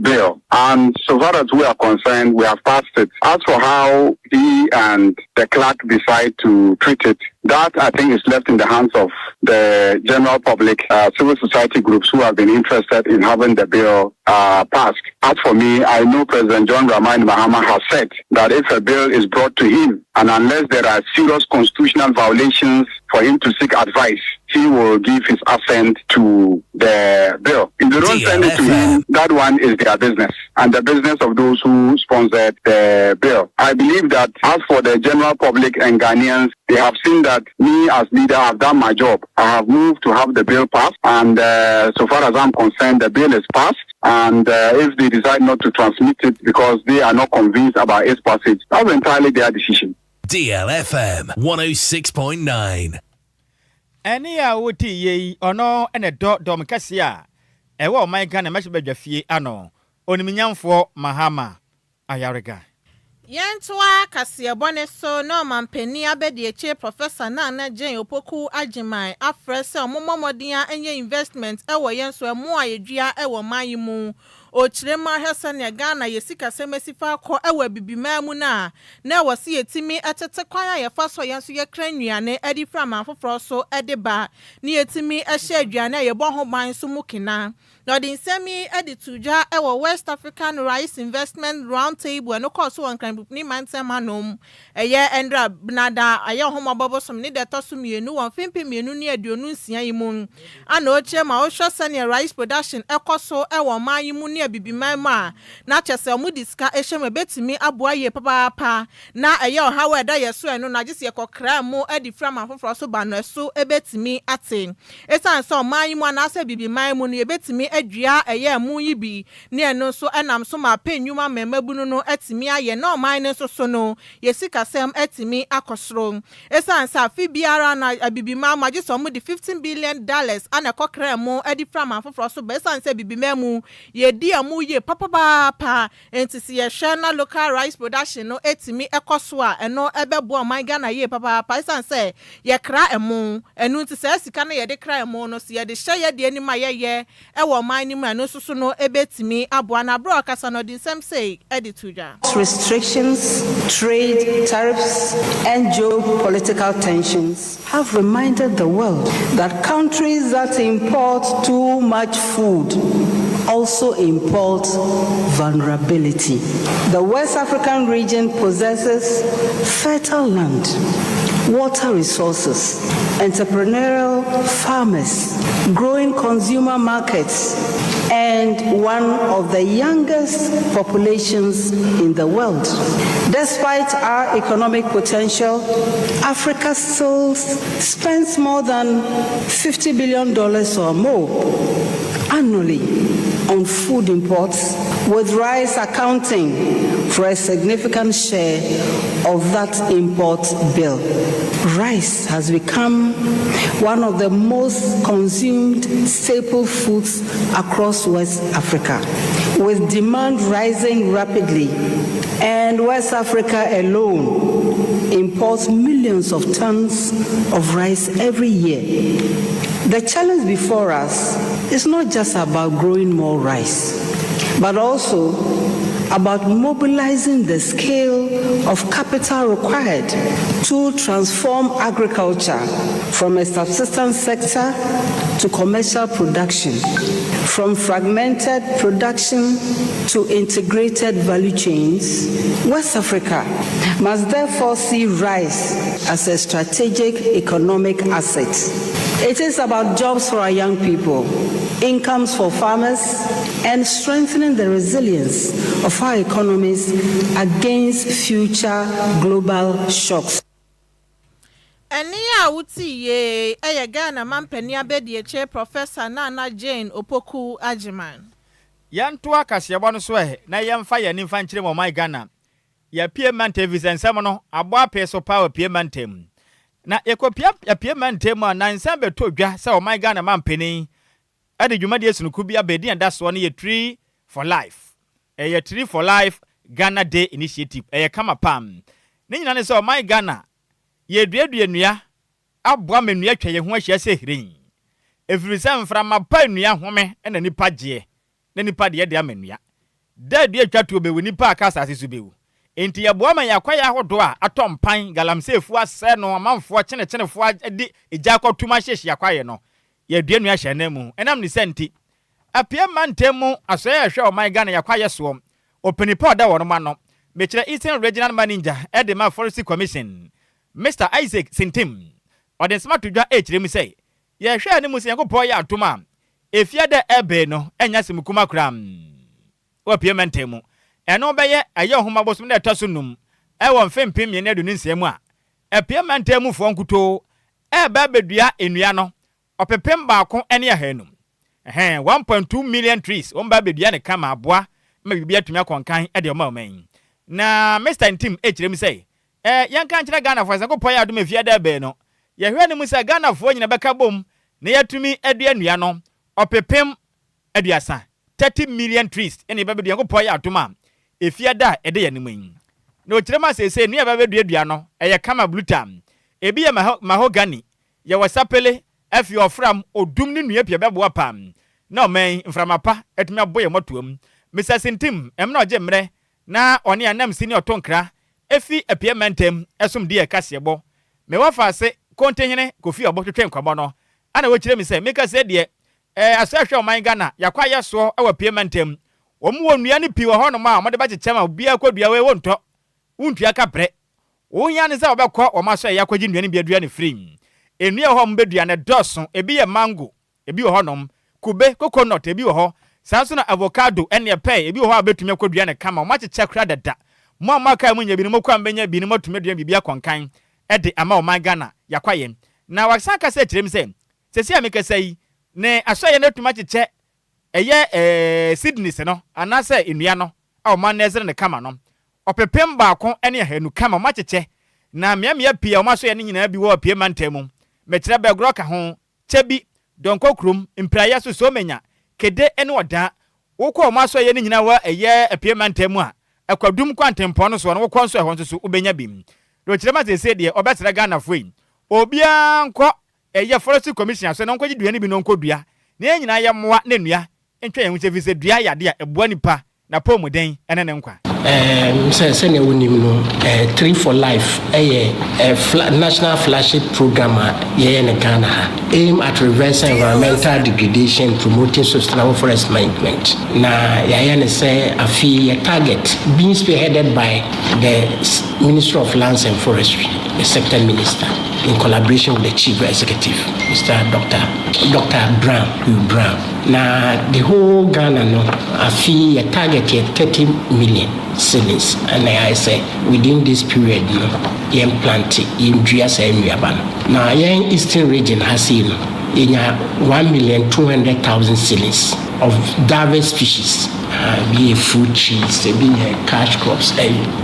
bill. And so far as we are concerned, we have passed it. As for how he and the clerk decide to treat it, that I think is left in the hands of the general public, civil society groups who have been interested in having the bill passed. As for me, I know President John Dramani Mahama has said that if a bill is brought to him, and unless there are serious constitutional violations for him to seek advice, he will give his assent to the bill. If they don't send it to him, that one is their business and the business of those who sponsored the bill. I believe that as for the general public and Ghanaians, they have seen that me as leader have done my job. I have moved to have the bill passed, and so far as I'm concerned, the bill is passed. And if they decide not to transmit it because they are not convinced about its passage, that's entirely their decision. DLFM 106.9. Ɛne a wote yie yi, ɔno ɛna dɔ dɔm kɛseɛ a ɛwɔ ɔman Ghana mmarahyɛbadwa fie ano, onimnyamfoɔ Mahama Ayariga. Yɛntoa kaseɛbɔ ne so na ɔmampanin abɛdi Professor Nana Jane Opoku Agyeman afrɛ sɛ ɔmommɔ mmɔden a ɛnyɛ investment ɛwɔ yɛn so ɛmo a yɛdua ɛwɔ ɔman yi mu. Ɔkyerɛ mu ahwɛ sɛnea Ghana yɛ sikasɛm asi fa akɔ wɔ Abibiman mu no a, na ɛwɔ sɛ yɛtumi tete kwan a yɛfa so a yɛn nso yɛkra nnuane de firi aman foforɔ so de ba, na yɛtumi hyɛ aduane a yɛbɔ ho ban nso mu kena. Na ɔde nsɛm yi de too dwa wɔ West African Rice Investment Round Table a ɛno kɔɔ so wɔ Nkran mantam hanom. Ɛyɛ Ɛndra Benada a ɛyɛ Ɔhomɔbɔ bosome ne da ɛtɔ so mmienu wɔ mfe 2026 yi mu a na ɔrekyerɛ ma wohwɛ sɛnea rice production kɔ so wɔ ɔman yi mu ne Abibiman mu a, na kyerɛ sɛ wɔde sika hyɛ mu a ɛbɛtumi aboa yie papaapa na ɛyɛ ɔhaw a ɛda yɛn so ɛno no agye sɛ yɛkɔkra mu de firi aman foforɔ so ba no ɛso bɛtumi ate. Esiane sɛ ɔman yi mu anaasɛ Abibiman mu no yɛbɛtumi adua ɛyɛ ɛmo yi bi ne ɛno nso ɛnam so ma apɛ nnwuma ma mmabunu no atumi ayɛ na ɔman no nso so no yɛ sikasɛm atumi akɔ soro. Esiane sɛ afe biara no Abibiman mu agye sɛ wɔde $15 billion ana ɛkɔkra ɛmo de firi aman foforɔ so ba, esiane sɛ Abibiman mu yɛdi ɛmo yie papapaapa nti, sɛ yɛhwɛ na local rice production no etumi ɛkɔ so a, ɛno ɛbɛboa ɔman Ghana yie papaapa, esiane sɛ yɛkra ɛmo. Ɛno nti saa sika no yɛde kra ɛmo no, sɛ yɛde hyɛ yɛde anim a yɛyɛ ɛwɔ ɔman no mu, ɛno nso so no ebɛtumi aboa. Na abere a ɔkasa no, ɔde nsɛm sei ɛde to dwa. Restrictions, trade tariffs, and geopolitical tensions have reminded the world that countries that import too much food also import vulnerability. The West African region possesses fertile land, water resources, entrepreneurial farmers, growing consumer markets, and one of the youngest populations in the world. Despite our economic potential, Africa still spends more than $50 billion or more annually on food imports, with rice accounting for a significant share of that import bill. Rice has become one of the most consumed staple foods across West Africa, with demand rising rapidly, and West Africa alone imports millions of tons of rice every year. The challenge before us is not just about growing more rice, but also about mobilizing the scale of capital required to transform agriculture from a subsistence sector to commercial production, from fragmented production to integrated value chains. West Africa must therefore see rice as a strategic economic asset. It is about jobs for our young people, incomes for farmers, and strengthening the resilience of our economies against future global shocks. Ɛne a wote yie ɛyɛ Ghana mampanin abadiakyire, Professor Nana Jane Opoku Agyeman. Yɛnto akaseɛbɔ no so ɛ na yɛmfa yɛn nimfa nkyerɛ mu ɔman Ghana. Yɛpie mantam fi sɛ nsɛm no abɔ apee so paa wɔ pie mantam, na yɛkɔpia apie mantam a nansa bɛtɔ dwa sɛ ɔman Ghana mampanin ɛde dwumadie sononko bi abɛdi ɛda soɔ no yɛ Tree for Life. Ɛyɛ Tree for Life Ghana Day Initiative. Ɛyɛ kama pam. Ne nyinaa ne sɛ ɔman Ghana yɛduadua nnua aboa ma nnua atwa yɛn ho ahyia sɛ hiren, ɛfiri sɛ mframa pa nnua home na nipa gyeɛ na nipa deɛ de ama nnua da dua atwa toɔ bɛwu, nipa aka asase so bɛwu. Enti yɛboa ma yɛakɔyɛ ahodoɔ a atɔ mpan, galamseefoɔ asɛ no, amanfoɔ kyenekyenefoɔ de egya akɔtum ahyehyɛ akwaeɛ no, yɛdua nnua hyɛ nan mu. Ɛnam ne sɛ nti apue mantam mu asɔeɛ a ɛhwɛ ɔman Ghana yɛakɔayɛ soɔ, ɔpanipa a ɔda wɔn ano, mekyerɛ Eastern Regional Manager ɛde ma Forestry Commission, Mr Isaac Sintim, ɔde nsɛm ato dwa ɛkyerɛ mu sɛ yɛhwɛ anim sɛ Nyankopɔn yɛ atom a, efie dɛ ɛbɛn no ɛnya sɛm kuma koraa wɔ mantam mu. Ɛno bɛyɛ ɛyɛ ɔhoma bosom na ɛtɔ so num ɛwɔ mfe 2026 mu a apue mantam mufoɔ nkutoo ɛɛba abɛdua nnua no 1,200,000, ɛhɛn, 1.2 million trees. Wɔn ba abɛdua ne kama aboa ma biribi atumi akɔnkan ɛde ɔma ɔman yi. Na Mr Ntim ɛkyerɛ mu sɛ yɛnka nkyerɛ Ghanafoɔ sɛ Nyankopɔn yɛ adom, efie dɛ ɛbɛn no, yɛhwɛ ne mu sɛ Ghanafoɔ nyina bɛka bom na yɛatumi adua nnua no 30 million, 30 million trees ɛna yɛbɛbɛdua, Nyankopɔn yɛ adom a, efie da a ɛde yɛn anim yi. Na ɔkyerɛ mu asese nnua a yɛbɛbɛduadua no ɛyɛ kama blutam, ebi yɛ mahogany, yɛwɔ sapele, afi ɔfram, odum ne nnua pii bɛboa pam na ɔman mframa pa atumi abɔ yɛn mmɔtoam. Mister Sintim mmerɛ ɔgye mmerɛ na ɔne anamsi ne ɔto nkra efi Apia mantam ɛsom di ɛkaseɛbɔ. Me wɔfaase Kontehene Kofi Ɔbo twetwe nkɔmmɔ no ana wɔkyerɛ mi sɛ meka sɛ deɛ ɛɛ asɔ ɛhwɛ ɔman Ghana yakɔ ayɛ soɔ ɛwɔ Apia mantam. Wɔn wɔ nnua no pii wɔ hɔnom a wɔde bɛkyekyɛ ma obiara kɔdua wei wontɔ, wontua kaprɛ. Wo hia ne sɛ wɔbɛkɔ wɔn asɔeɛ akɔgye nnua no bi adua no firi. Nnua wɔ hɔ a wɔbɛdua no ɛdɔɔso, ebi yɛ mango, ebi wɔ hɔnom, kube, coconut, ebi wɔ hɔ, saa nso na avocado ɛne pear, ebi wɔ hɔ a wobɛtumi akɔdua no kama, wɔakyekyɛ koraa dada. Mo a moaka a monya bi no, mokɔ a mobɛnya bi no moatumi adua biribi akɔnkan de ama ɔman Ghana, yɛakɔ ayɛ. Na wasan akasa akyerɛ mu sɛ, seesei a mekasa yi, ne asɔeɛ no atumi akyekyɛ ɛyɛ ɛɛ seedlings no anaasɛ nnua no a ɔman no ɛsere no kama no 1,120 kama wɔakyekyɛ na mmeammea pii a wɔn asɔeɛ no nyinaa bi wɔ Apue mantam mu. Mekyerɛ Bɛgorɔ ka ho, Kyɛbi, Dɔnkɔ kurom, Mpraeɛ so, Somenya, Kede ne Ɔdaa. Wokɔ wɔn asɔeɛ no nyinaa wɔ ɛyɛ Apue mantam mu a, Akwadum kwantempɔn no soɔ no wokɔ nso ɛhɔ nso so wobɛnya bi. Deɛ ɔkyerɛ ma seesei deɛ ɔbɛsrɛ Ghanafoɔ yi, obiara nkɔ ɛyɛ Forestry Commission asɔeɛ na ɔnkɔgye dua no bi na ɔnkɔdua na yɛn nyinaa yɛmmoa na nnua ntwa yɛn ho nhyia ɛfiri sɛ dua yɛ adeɛ a ɛboa nipa n'apɔwmuden ne ne nkwa. Sɛ sɛnea wonim no, Tree for Life yɛ national flagship program a yɛyɛ no Ghana ha, aim at reversing environmental degradation and promoting sustainable forest management. Na yɛayɛ no sɛ afe yi yɛ target, being spearheaded by the Ministry of Lands and Forestry, the sector minister, in collaboration with the chief executive, Mr. Dr. Dr. Brown, Hugh Brown. Na the whole Ghana no, afe yi yɛ target yɛ 30 million seedlings ɛna yɛayɛ sɛ within this period no yɛn plant, yɛndua saa nnuaba no. Na yɛn Eastern Region ha sei no, yɛnya 1,200,000 seedlings of diverse species. Ebi yɛ fruit trees, ebi yɛ cash crops,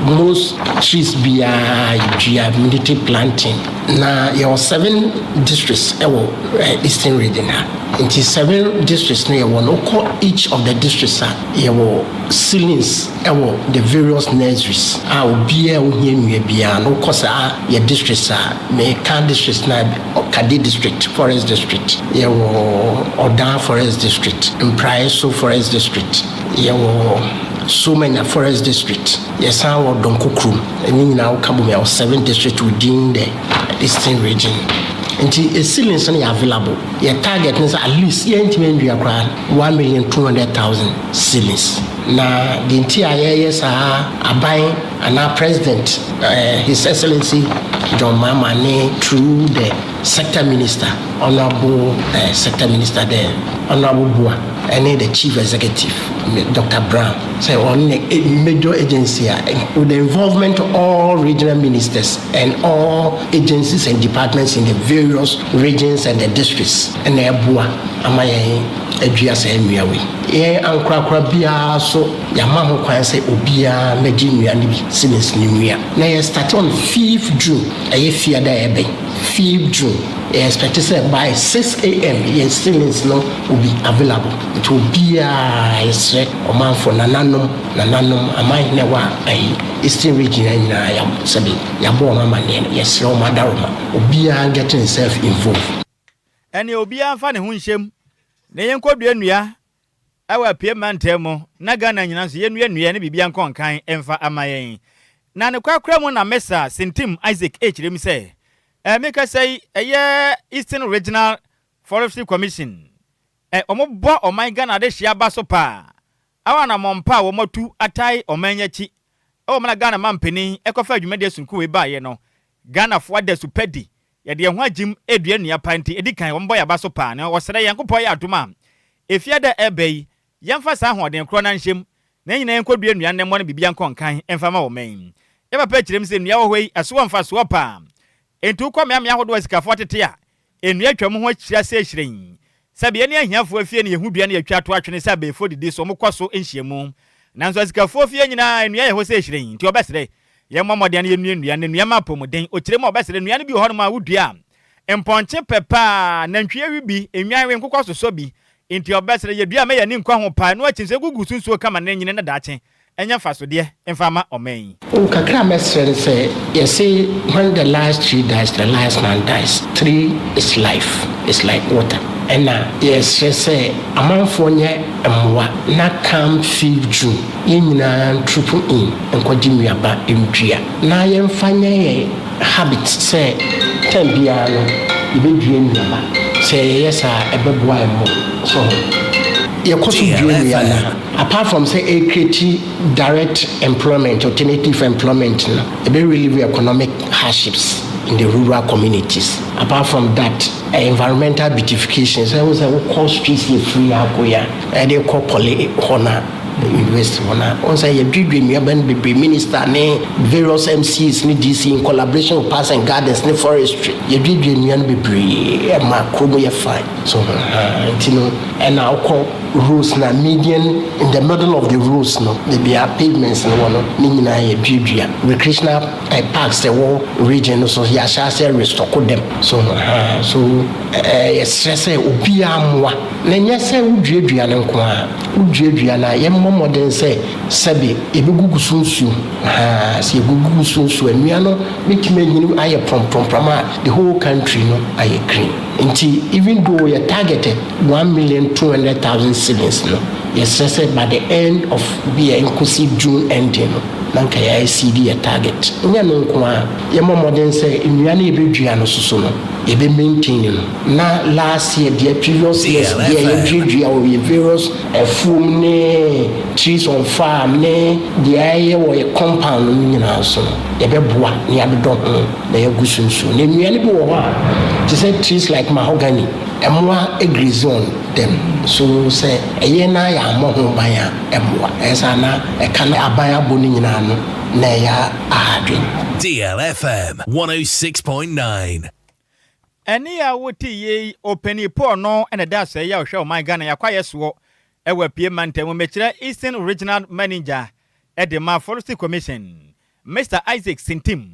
most trees biara yɛdua, native planting. Na yɛwɔ seven districts ɛwɔ Eastern Region ha. Nti seven districts no yɛwɔ no, wokɔ each of the districts a, yɛwɔ seedlings ɛwɔ the various nurseries a obiara a wohia nnua biara no, wokɔ saa yɛ districts a meka districts na Kade District, forest district, yɛwɔ Ɔdan Forest District, Mpraeso Forest District, yɛwɔ Somanya Forest District, yɛsan wɔ Dɔnko kurom. Ɛne nyinaa woka bom, yɛwɔ seven district within the Eastern Region. Nti seedlings no yɛ available. Yɛ target no sɛ at least yɛntumi ndua koraa 1,200,000 seedlings. Na deɛ nti a yɛyɛ saa, aban anaa President, His Excellency John Mahama ne through the sector minister, honourable sector minister, the Honourable Bua, ɛne the chief executive, Dr Brown, sɛ ɔno ne major agency a with the involvement of all regional ministers and all agencies and departments in the various regions and the districts ɛna ɛboa ama yɛn adua saa nnua wei. Yɛn ankorakora biara so yɛama ho kwan sɛ obiara mɛgye nnua no bi, seedlings no nnua. Na yɛ start on 5 June, ɛyɛ Fiada a ɛbɛn, 5 June. Yɛ expect sɛ by 6 a.m. yɛn seedlings no will be available. Nti obiara, yɛsrɛ ɔmanfo, nananom, nananom amanhene wɔ a ɛyi Eastern Region nyinaa yɛ sɛbi yɛabɔ wɔn amanneɛ no, yɛsrɛ wɔn adaroma, obiara getting himself involved. Ɛne obiara mfa ne ho nhyɛm na yɛnkɔdua nnua ɛwɔ Apue mantam mu na Ghana nyinaa nso yɛnnua nnua ne biribia nkɔ nkan ɛmfa ama yɛn. Na ne korakora mu na Mesa Sintim Isaac ɛkyerɛ mu sɛ mekasa yi, ɛyɛ Eastern Regional Forestry Commission ɔmo bɔ ɔman Ghana de hyia ba so paa awɔ anammɔmpa a wɔmatu atae ɔman akyi ɛwɔ mana Ghana ma mpanin ɛkɔfa adwumadeɛ sonko wei baeɛ no. Ghanafoɔ ada so pɛ di yɛde yɛn ho agyim edua nnua pa, nti edi kan wɔn bɔ yaba so paa na wɔsrɛ yɛn Nkopɔ yɛ adom a Efiada ɛbɛ yi yɛmfa saa ahoɔden korɔ na nhyɛm na nyinaa yɛnkɔdua nnua nnɛmmɔ no biribia nkɔ nkan ɛmfa ma wɔn yi. Yɛ papa kyerɛ mu sɛ nnua wɔ hɔ yi ɛso wɔ mfasoɔ paa, nti wokɔ mmeammea ahodoɔ a sikafoɔ tete a nnua atwa mu ho ahyia sɛ hyerɛn sɛbi ɛne ahiafoɔ fie ne yɛhu dua no yɛtwa ato atwene sɛ abɛɛfoɔ didi so ɔmokɔ so nhyiamu, nanso asikafoɔ fie nyinaa nnua yɛ hɔ sɛ hyerɛn. Nti ɔbɛsrɛ yɛmmɔ mmɔden no yɛnnua nnua na nnua ma apɔmuden. Ɔkyerɛ mu a ɔbɛsrɛ nnua no bi wɔ hɔnom a wodua a mpɔnkye pɛ paa, nantwie wi bi, nnwan we, nkokɔ sosɔ bi. Nti ɔbɛsrɛ yɛdua ma yɛni nkwa ho paa no akyi nso ɛgugu so nsuo kama ne nyine na daakye ɛnyɛ mfasodeɛ mfa ma ɔman yi. O kakra a mɛsrɛ no sɛ yɛse when the last tree dies, the last man dies. Tree is life, it's like water. Ɛna yɛsrɛ sɛ amanfoɔ nyɛ mmoa na come fifth June yɛn nyinaa ntroop in nkɔgye nnuaba ndua na yɛmfa nyɛ yɛn habit sɛ time biara no yɛbɛdua nnuaba. Sɛ yɛyɛ saa a ɛbɛboa yɛn more. So ho? Yɛkɔ so dua nnua no a, apart from sɛ ɛrecreate direct employment, alternative employment no, ɛbɛ relieve economic hardships in the rural communities. Apart from that, environmental beautification, sɛ wohu sɛ wokɔ streets yɛ firi ha kɔ yi a, ɛde kɔ poly hɔ no a, university hɔ no a, wohu sɛ yɛduadua nnuaba no bebree, minister ne various MCs ne DC in collaboration with Parks and Gardens ne forestry, yɛduadua nnua no bebree ɛma kurom yɛ fine. So ho ha nti no, ɛna wokɔ roads na median in the middle of the roads no, baabi a pavements no wɔ no, ne nyinaa yɛduadua. Recreational parks ɛwɔ region no so, yɛahyɛ aseɛ restock them. So ho ha so yɛsrɛ sɛ obiara mmoa na ɛnyɛ sɛ woduadua no nko a, woduadua no a, yɛmmɔ mmɔden sɛ sɛbe yɛbɛgugu so nsuo. Ha sɛ yɛgugu so nsuo a, nnua no bɛtumi anyini ayɛ prɔmprɔmprɔm a the whole country no ayɛ green. Nti even though yɛ targeted 1,200,000 seedlings no, yɛsrɛ sɛ by the end of bi a nkosi June ending no, na nka yɛ exceed yɛ target. Nyɛ no nko a, yɛmmɔ mmɔden sɛ nnua no yɛbɛdua no soso no, yɛbɛ maintain no na last year deɛ, previous years deɛ yɛduadua wɔ yɛ various afuom ne trees on farm ne deɛ ɛyɛ wɔ yɛ compound no nyinaa so no, yɛbɛboa na yɛadodɔ ho na yɛagu so nsuo. Na nnua no bi wɔ hɔ a te sɛ trees like mahogany, ɛmmoa graze on them, so sɛ ɛyɛ na yɛ ammɔ ho ban a, ɛmmoa ɛyɛ saa na ɛka no aban abɔ no nyinaa no na ɛyɛ ahadwen. DLFM 106.9. Ɛne a wote yei, ɔpanin Paul no na ɛda asɔe yi a ɔhwɛ ɔman Ghana yɛakɔ soɔ ɛwɔ Apue mantam mu, mekyerɛ Eastern Regional Manager ɛde ma Forestry Commission, Mr Isaac Sintim,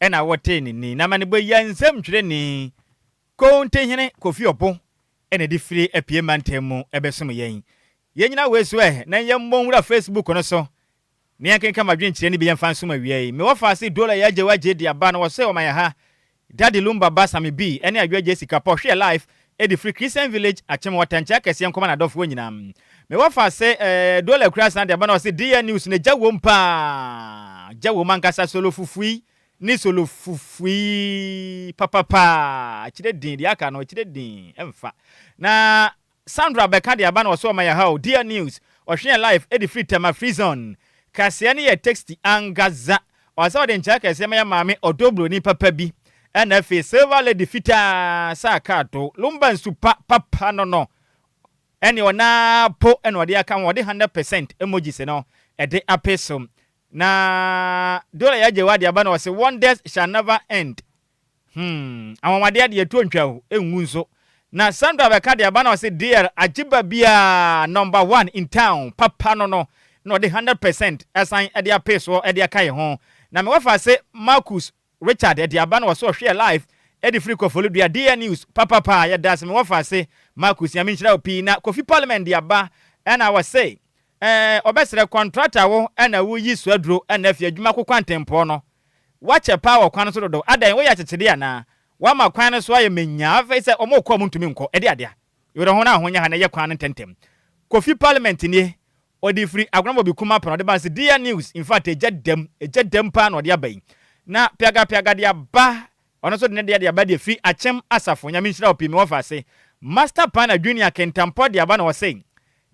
ɛna wɔte ne ni na manebɔ yi nsɛm twerɛni Kontihene Kofi Ɔbo ɛna de firi Apue mantam mu ɛbɛsom yɛn. Yɛn nyinaa wei so ɛ na yɛmmɔ nwura Facebook no so ne yɛnkenka madwenkyerɛ no bi yɛmfa nsom awia yi. Mewɔ faase Dola yɛ agye wagye de aba na wɔsɛ ɔma yɛ ha Daddy Lumba ba Sami B ɛne Adwoa Jessica Pɔ hwɛ live ɛde firi Christian Village Akyem Wɔtɛnkyɛ akɛseɛ nkɔma n'adɔfoɔ nyinaa. Mewɔ faase Dola kura san de aba na wɔsɛ DN News no gya wom paa, gya wom ankasa, solo fufui ne solo fufui papapaa, kyerɛ din deɛ aka no kyerɛ din ɛmfa. Na Sandra bɛka de aba na ɔsɛ ɔma yɛ ha o, DN News ɔhwɛ live ɛde firi Tema Free Zone, kaseɛ no yɛ tasty angaza. Ɔsɛ ɔde nkyɛn kɛseɛ ma yɛ maame ɔdɔ buroni papa bi, ɛna afei Silver Lady fitaa saa kaa do Lumba nsu pa papa no, ɛne ɔnaa po ɛna ɔde aka ho, ɔde 100% emojis no ɛde ape so. Na Dola yɛ agye wa de aba na ɔsɛ wonders shall never end. Anwanwadeɛ deɛ ɛtuo ntwa o, ɛngu nso. Na Sandra bɛka de aba na ɔsɛ dear agyeba bia number one in town papa no na ɔde 100% ɛsan ɛde ape soɔ ɛde aka yɛn ho. Na mewɔ fa se Marcus Richard ɛde aba na ɔsɛ ɔhwɛ live ɛde firi Kɔfɔlodua, DN News papapa, yɛda ase. Mewɔ fa se Marcus, Nyame nhyira wo pii. Na Kofi Parliament de aba ɛna wɔse ɔbɛsrɛ contractor wo ɛna woyi suaduro ɛna afi adwuma kokɔ antempɔn no wakyɛ paa wɔ kwan no so dodo. Adan woyɛ akyekyere anaa wama kwan no so ayɛ menyaa? Afei sɛ ɔmo kɔ, ɔmo ntumi nkɔ ɛde adeɛ yɛrɛ ho na ahonya ha na ɛyɛ kwan no ntɛntɛm. Kofi Parliament nie, ɔde firi Agorɔmɔ bi kuma pɛn ɔde ba sɛ DN News, in fact ɛgya dɛm, ɛgya dɛm paa na ɔde aba yi. Na Piaga Piaga de aba, ɔno nso de ne deɛ de aba deɛ firi Akyem Asafo. Nyame nhyira wo pii. Me wɔfa ase Master Pana Junior Kentampɔ de aba na ɔsɛ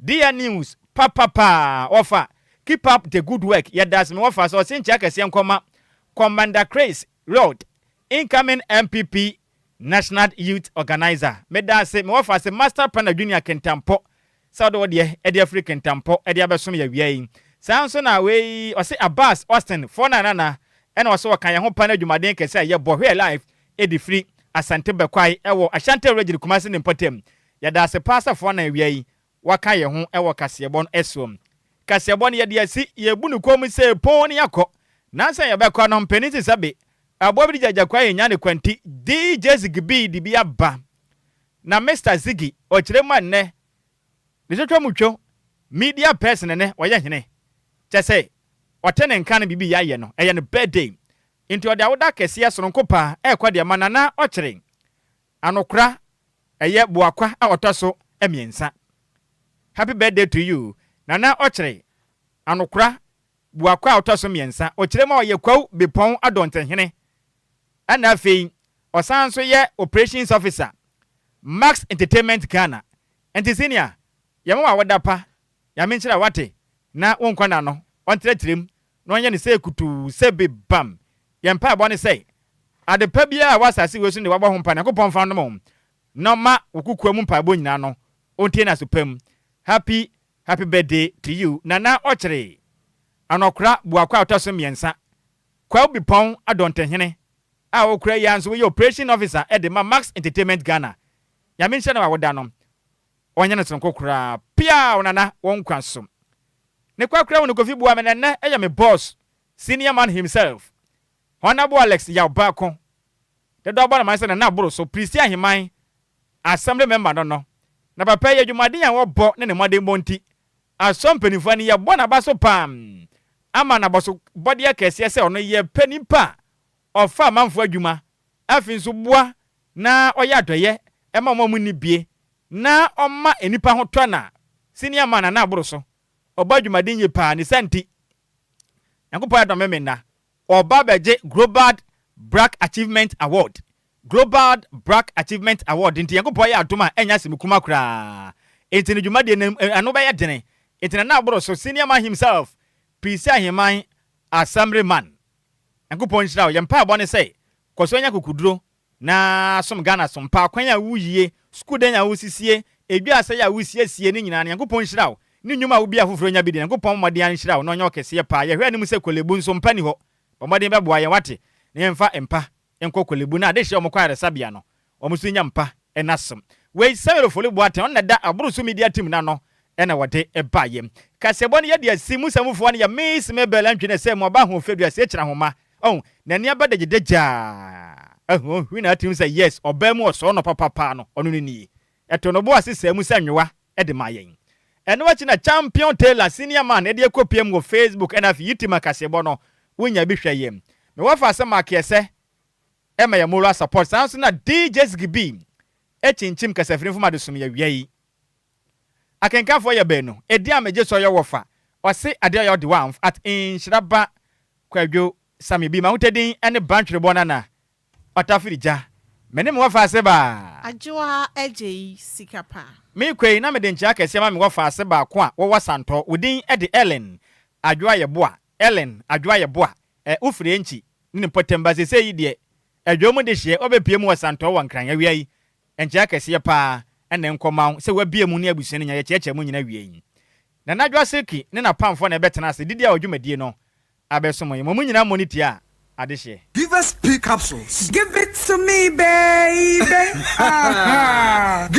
DN News papapaa, wɔfa keep up the good work, yɛda ase. Me wɔfa sɛ ɔse nkyɛn akɛseɛ nkɔma Commander Chris Road, incoming NPP National Youth Organizer. Meda ase, me wɔfa ase Master Pana Junior Kentampɔ, sɛ wode wo deɛ ɛde afiri Kentampɔ ɛde abɛsom yɛ awia yi. Saa nso na wei ɔse Abbas Austin fɔ nanana ɛna ɔsɛ ɔka yɛn ho pa no adwumaden kɛsɛ a yɛbɔ hwɛ live ɛde firi Asante Bɛkwae ɛwɔ Ashanti Region, Kumase ne mpɔtam. Yɛda ase paa sɛ fɔ na awia yi waka yɛn ho ɛwɔ kaseɛbɔ no ɛsoɔ. Kaseɛbɔ no yɛde asi yɛbu no kɔn mu sɛ pɔn ne yɛakɔ nansa yɛbɛkɔ no mpanin sɛ sɛbe aboa bi de gyagya kwa yɛnya ne kwanti. DJ Ziggy B de bi aba na Mr Ziggy ɔkyerɛ mu a nnɛ ne twɛtwɛ mu two media person ne ɔyɛ hene kyɛ sɛ ɔte ne nka no biribi yɛayɛ no ɛyɛ no birthday, nti ɔde awoda kɛseɛ soronko paa ɛrekɔ deɛ ma Nana Ɔkyere Anokora. Ɛyɛ Boakwa a ɔtɔ so mmiɛnsa. Happy birthday to you Nana Ɔkyere Anokora Boakwa a ɔtɔ so mmiɛnsa. Ɔkyerɛ mu a ɔyɛ Kwawu Bepɔn Adɔntehene ɛna afei ɔsan nso yɛ Operations Officer Max Entertainment Ghana. Nti senior yɛma wo awoda pa, Nyame nhyira wo wate na wo nkwa nna no ɔntrɛtrɛ mu na ɔnyɛ no sɛ kutuu sɛ bi bam. Yɛn mpaebɔ ne sɛ ade pa biara a ɛwɔ asase wei so no deɛ wabɔ ho mpae Nyankopɔn mfa nnom wo na ɔma wo kokoa mu mpaebɔ nyinaa no ɔntie no aso pa mu. Happy Happy birthday to you Nana Ɔkyere Anɔkora Buakwa a ɔtɔ so mmiɛnsa Kwawu Bepɔn Adɔntehene a ɔkura yi ara nso woyɛ Operation Officer de ma Max Entertainment Ghana. Nyame nhyira no wɔ awoda no. Ɔnyɛ no soronko koraa. Piaw Nana wo nkwa so. Ne kwakora hu no Kofi boa me na ɛnɛ ɛyɛ me boss senior man himself Honourable Alex Yaw Baako Dodoɔ abɔ no amanneɛ sɛ Nana aboro so Prisi Aheman Assembly member no no na papa yi adwumaden a ɔbɔ ne ne mmɔdenbɔ nti asɔ mpaninfoɔ ani yɛbɔ n'aba so paam ama no abɔsobɔdeɛ kɛseɛ sɛ ɔno yɛpɛ nipa a ɔfa amanfoɔ adwuma afei nso boa na ɔyɛ adɔeɛ ma wɔn a wɔnni bie na ɔma nnipa ho tɔ na senior man Nana aboro so ɔbɔ adwumaden yie paa ne saa nti Nyankopɔn adom me nna ɔba abɛgye Global Black Achievement Award Global Black Achievement Award nti Nyankopɔn ayɛ adom a ɛnyɛ asɛm kuma koraa nti no dwumadie no ano bɛyɛ dene nti Nana aboro so senior man himself Piisi Aheman Assembly man Nyankopɔn nhyira wo yɛn mpaebɔ ne sɛ kɔ so nya akokoduro na som Ghana som pa kwan a woyie, sukuu dan a wosisie, edwa asɛe a wosiesie ne nyinaa no Nyankopɔn nhyira wo ne nnwuma a wobie afoforɔ nya bi di Nyankopɔn mmɔden ara nhyira wo na ɔnyɛ wo kɛseɛ paa yɛhwɛ anim sɛ Korlebu nso mpa ni hɔ bɔ mmɔden bɛboa yɛn wate na yɛmfa mpa nkɔ Korlebu na adehyeɛ a wɔkɔ ayaresabea no wɔn nso nya mpa na som. Wei Samuel Ofori Boateng ɔno na ɛda Aboroso Media Team no ano na wɔde baeɛ. Kaseɛbɔ no yɛde asi mu samufoɔ no yɛ Miss Mabel Antwi na ɛsɛ mu ɔba ahoɔfɛ duasie kyerɛ ahoma ɔho n'ani aba dagyadagyaa ahu ɔhwi na atim sɛ yes ɔbaa mu ɔsɔɔ no papapaa no ɔno no nie ɛto no bo ase saa mu sɛ nwowa de ma yɛn. Ɛno akyi na Champion Taylor senior man de akɔpiem wɔ Facebook ɛna afei Yitima kaseɛbɔ no wonya bi hwɛ yɛ. Me wɔfa asɛm akeɛsɛ ɛma yɛ moral support saa nso na DJ Ziggy kyinkyim kasafiri mfom adesom yɛ wia yi. Akenkanfoɔ yɛ baanu, edin a megye so yɛ wɔfa, ɔse adeɛ ɔyɛ ɔde wamf at nhyira ba Kwadwo Sammy bi m'ahotadin ne Bantwerebɔ Nana Ɔtafiri gya me ne me wɔfa ase baa. Adwoa Agyei sika pa. Merekɔ yi na mede nkyea kɛseɛ ma me wɔfa ase baako a wɔwɔ Santɔ, wo din de Ellen Adwoa Yeboah, Ellen Adwoa Yeboah, ɛ, wofiri Enkyi ne ne mpɔtam ba seesei yi deɛ Adwaa mu dehyeɛ wabɛpue mu wɔ Santɔ wɔ Nkran awia yi, nkyea kɛseɛ paa na ɛnkɔ ma wo sɛ wabue mu ne abusua no nyinaa yɛkyeakyea mo nyinaa awia yi. Nana Adwoa Silky ne n'apamfoɔ na ɛbɛtena ase didi a wɔ dwumadie no abɛsom yɛn. Mo nyinaa mmɔ ne tia adehyeɛ. Give us P capsules. Give it to me baby, ah.